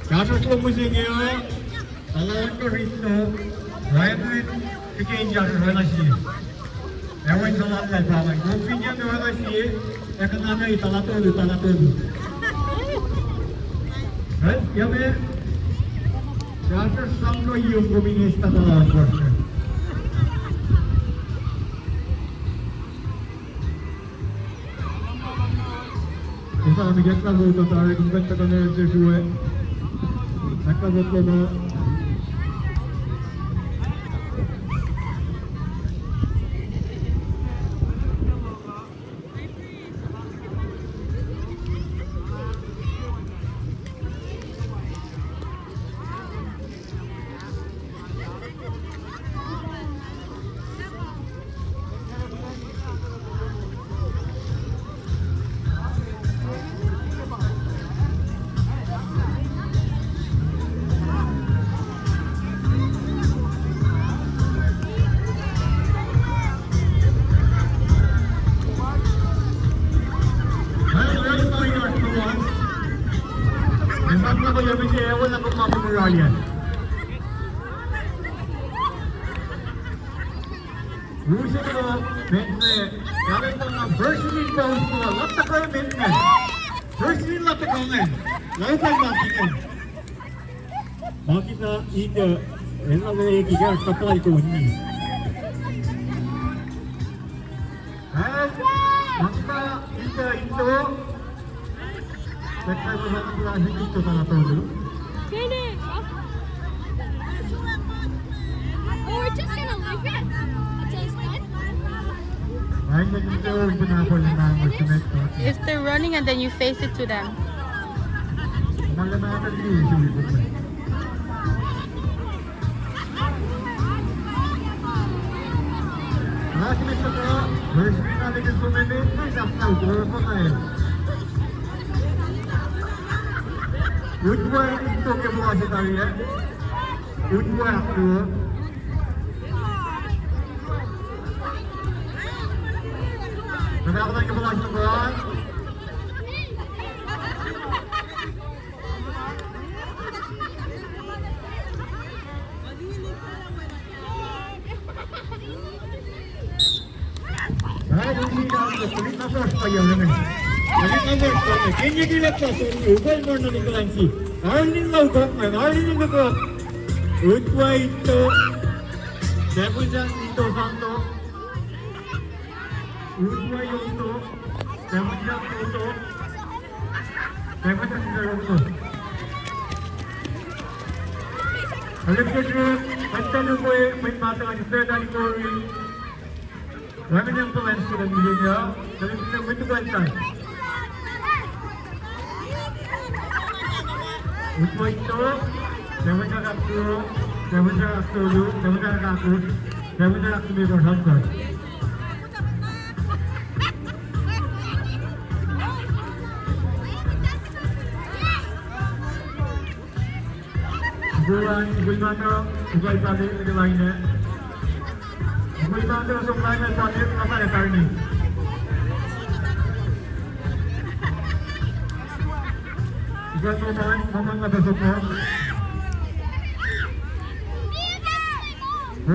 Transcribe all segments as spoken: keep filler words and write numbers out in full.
Kahsruh lom mihsenge uh, tuh lom kuh rit no, wacngihn, kihtin kahsruh oacna sie. Ewan salam lal Pahpah, kom fin yac me oacna sie, ac kuh na na tuh na tolu, tuh na tolu. Right? Yac me, kahsruh sang kuh yum kom in eis tuh lom kuh. Esa, mik eklac vote tari, kom kuh in tuhkuh nuh sesr we. Eklac vote lom uh. Use kulo met me, kale pona verse in bounce kulo, lat tuhkuh met me. Verse in lat tuhkuh ngan. Lautan ma kingen. Ma kita ita, ena we kika kapal ko ni. Eh, ma kita ita ito. Finish. Oh, we're just gonna leave it until it's done. If they're running and then you face it to them. Utwe ito ke puhla se tari, eh? Utwe ahkluo. Pahpah ke puhla se tari. Arlin in lautok, arlin in lautok. Utwe ito. Seven ito santo. Utwe ito. Seven ito. Seven ito. Alip ke trip, panta lukwe, pin mata, ani third ani kori. Wacngihn ambulance ke milen ya, dalim milen mwet tuh kuh in tai. Utwe ito, seven ito, seven ito, seven ito, seven ito. Goal line, goalkeeper, goalkeeper, goalkeeper. Goalkeeper, goalkeeper, goalkeeper, goalkeeper. Goalkeeper, goalkeeper, goalkeeper.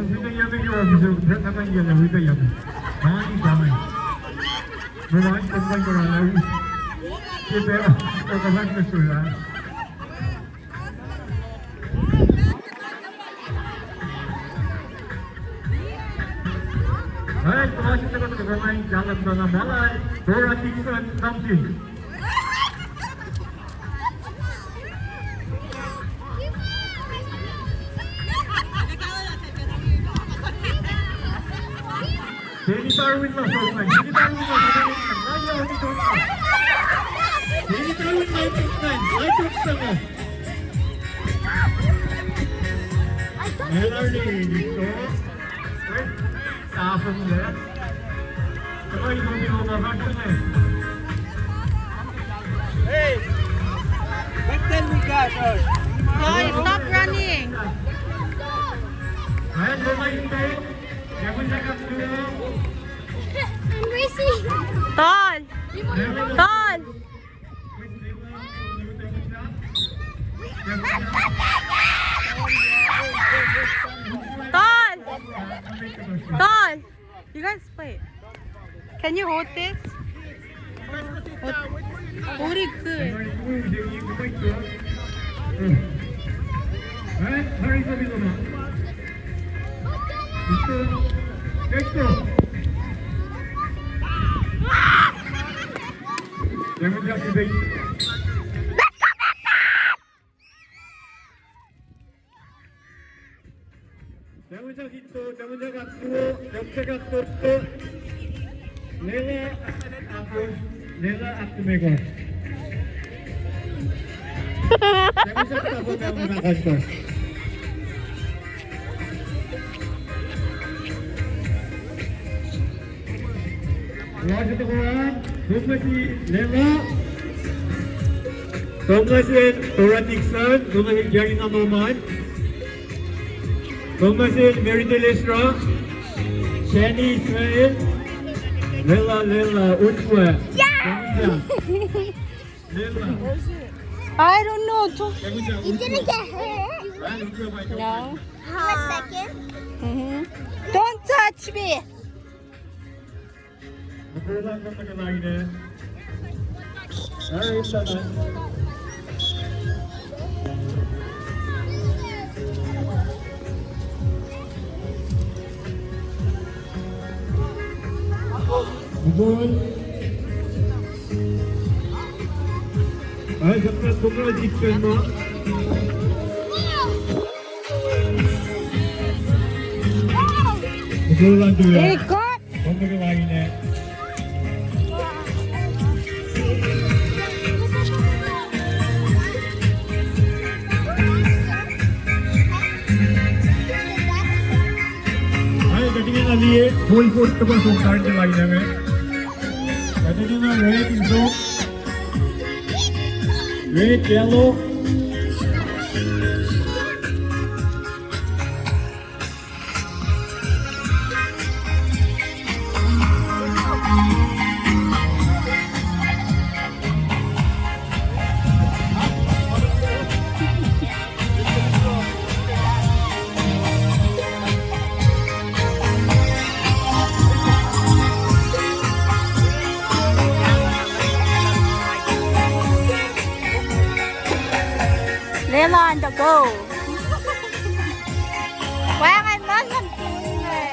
Goalkeeper, goalkeeper, goalkeeper. Goalkeeper, goalkeeper, goalkeeper. Goalkeeper, goalkeeper, goalkeeper. Alright, kumasik na kuht kuh in kahlwem na Malai, Dora Dixon Thompson. Kenny Darwin na sokngan, Kenny Darwin na sokngan, Kenny Darwin na sokngan, Kenny Darwin na sokngan. Elari nito. Tahfonglac. Hey, what can we got? Guys, stop running. I'm racing. Tall. Tall. Don, you guys play. Can you hold this? Hold, hold it good. Seven jack ito, seven jack ahkluo, seven jack ahkluo. Lwelah ahkluo, lwelah ahkluo me ko. Seven jack ahkluo, seven jack ahkluo. Lasr tuhkuh an, Thomas Lela. Thomas el Tora Dixon, Thomas el Jarina Norman. Thomas el Mary Delesra. Shani Israel. Lela, Lela, Utua. Yeah! Lela. I don't know. To- You didn't get hurt? No. Huh. Second? Mm-hmm. Don't touch me. Hey, God! Ai, kuht ingena liye, full force tuh pa som tari ke lain inge. Kuht ingena red in som. Red, yellow. Lela on the go. Wacngihn luhn luhn.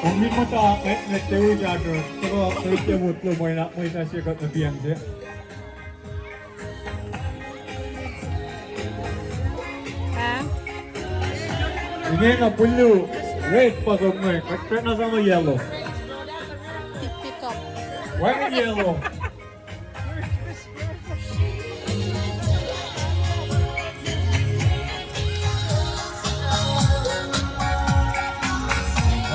Kom in muhta, eh, met tewi jadro. Toro, toro ke mutlu, mwe na, mwe na se kuht na piang se. Ah. Ingena blue, red pa kom inge, kuht na sama yellow. Pick, pick up. Wacngihn yellow.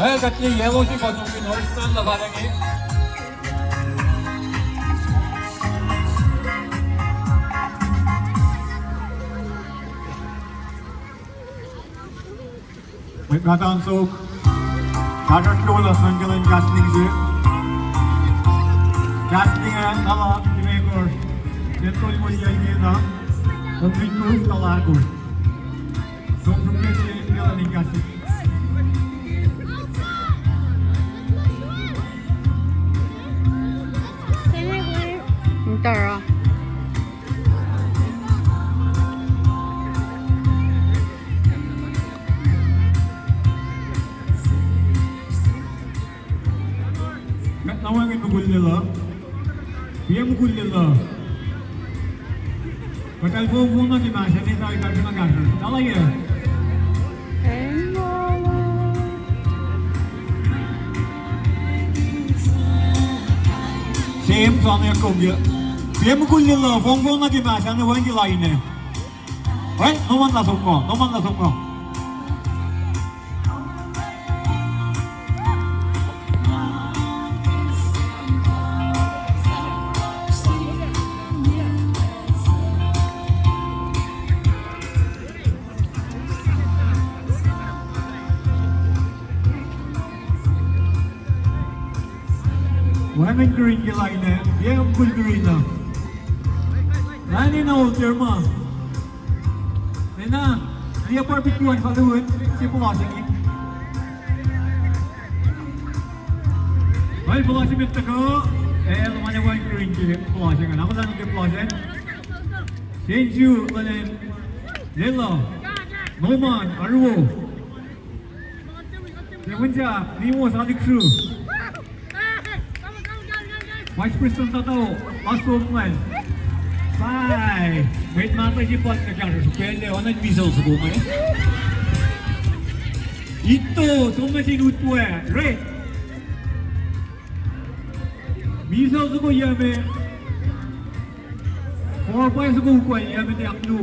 Eh, kuht liye yellow se pa som fin oristan la pala inge. Mwet mahtuh in som, kahsruh kuloh nuh sin Kaclin Kahsling se. Kahsling ah, tala, Dimekor. Neptol mo yac na. Kompit mus tala akos. Som sukle se Kaclin Kahsling. Tara. Met na wacngihn mukul Lelu. Yac mukul Lelu? Kuht el fong fong nuh ke mahsr an, etuh ikacsr ma kahsruh. Tala yac? Same, soanwek kom yac. Yac mukul Lelu, fong fong nuh ke mahsr an, wacngihn ke lain ah. Right? No man la som ngo, no man la som ngo. Wacngihn green ke lain ah, yac mukul green uh. Lain ah na olter ma. Nena, liye barbecue an kalu in, se puhla se inge. Pal puhla se met tuhkuh, el ma ne wan green ke puhla se ingacn, akola nuh ke puhla se. Sensu, Lelen, Lelo, Noman, Aruo. Seven sa, Nimo, Salik Sru. Vice President Tato, Pastor Mwen. Bye. Mwet ma tuh si pat na kang su pele, onan miso su kuma. Ito, so ma sin utwe, re. Miso su ko yame. Four point su ko ukwe yame te aknu.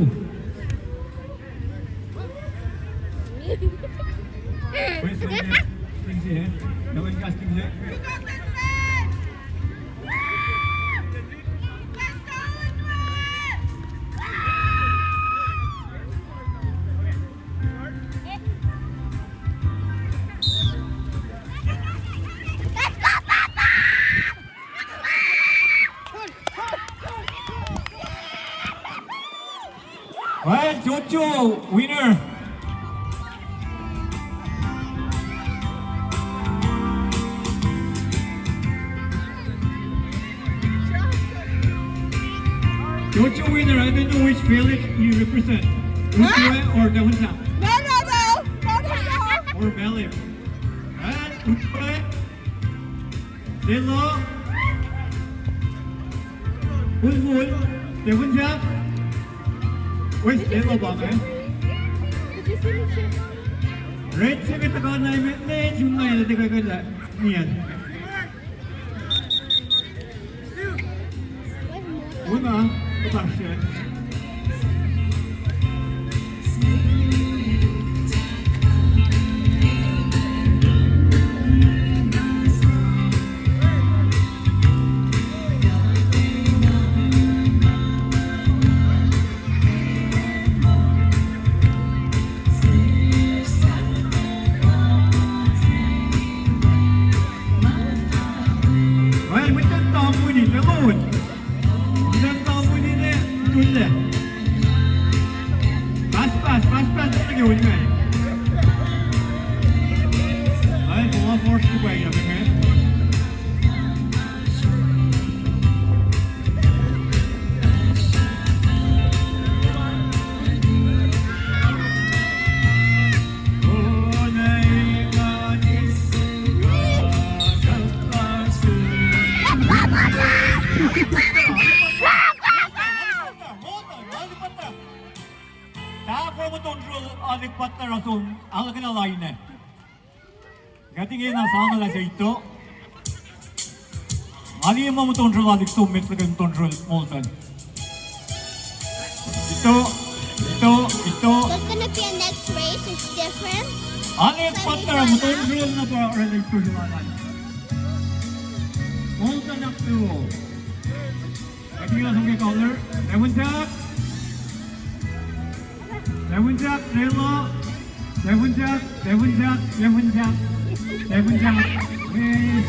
Well, Jojo, winner. Jojo winner, I don't know which village you represent. Huh? Utwe or Dawinsa? No, no, no. No, no, no. Or Malem. Huh? Utwe? Lelo. Bulbul. Seven sa. Wes, Lelo pa inge. Red se ke tuhkuh na met ne, sun na el tuhkuh ke la. Nian. Una, kuhtasrye. Well, mwet in Tamuni, Lelon. Mwet in Tamuni ne, tulle. Pass, pass, pass, pass, tulle ke win, eh. Well, puhla force ke pwacye, eh. Tahfuh muhtuhnfacl Alik Patnara som ahlakena lain ah. Kuht ingena sang lah se ito. Nga liye ma muhtuhnfacl Alik som met liki muhtuhnfacl Molten. Ito, ito, ito. There's gonna be a next race, it's different. Alik Patnara muhtuhnfacl na pa oraclah ito se lal an. Molten aktu. Kati nga som ke color. Seven jack. Seven jack, Lelo. Seven jack, seven jack, seven jack. Seven jack. Yes.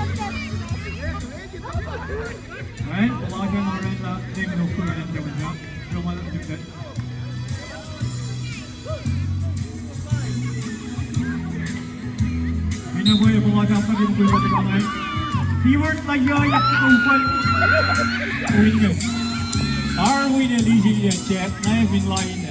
Right? Puhla ke na oraclah, seven jack. Seven jack. Mina mwe puhla kapag in kuh in kuh in. Stewart la ya ya kuh in. Win. Ar win el isi ya chat na fin line.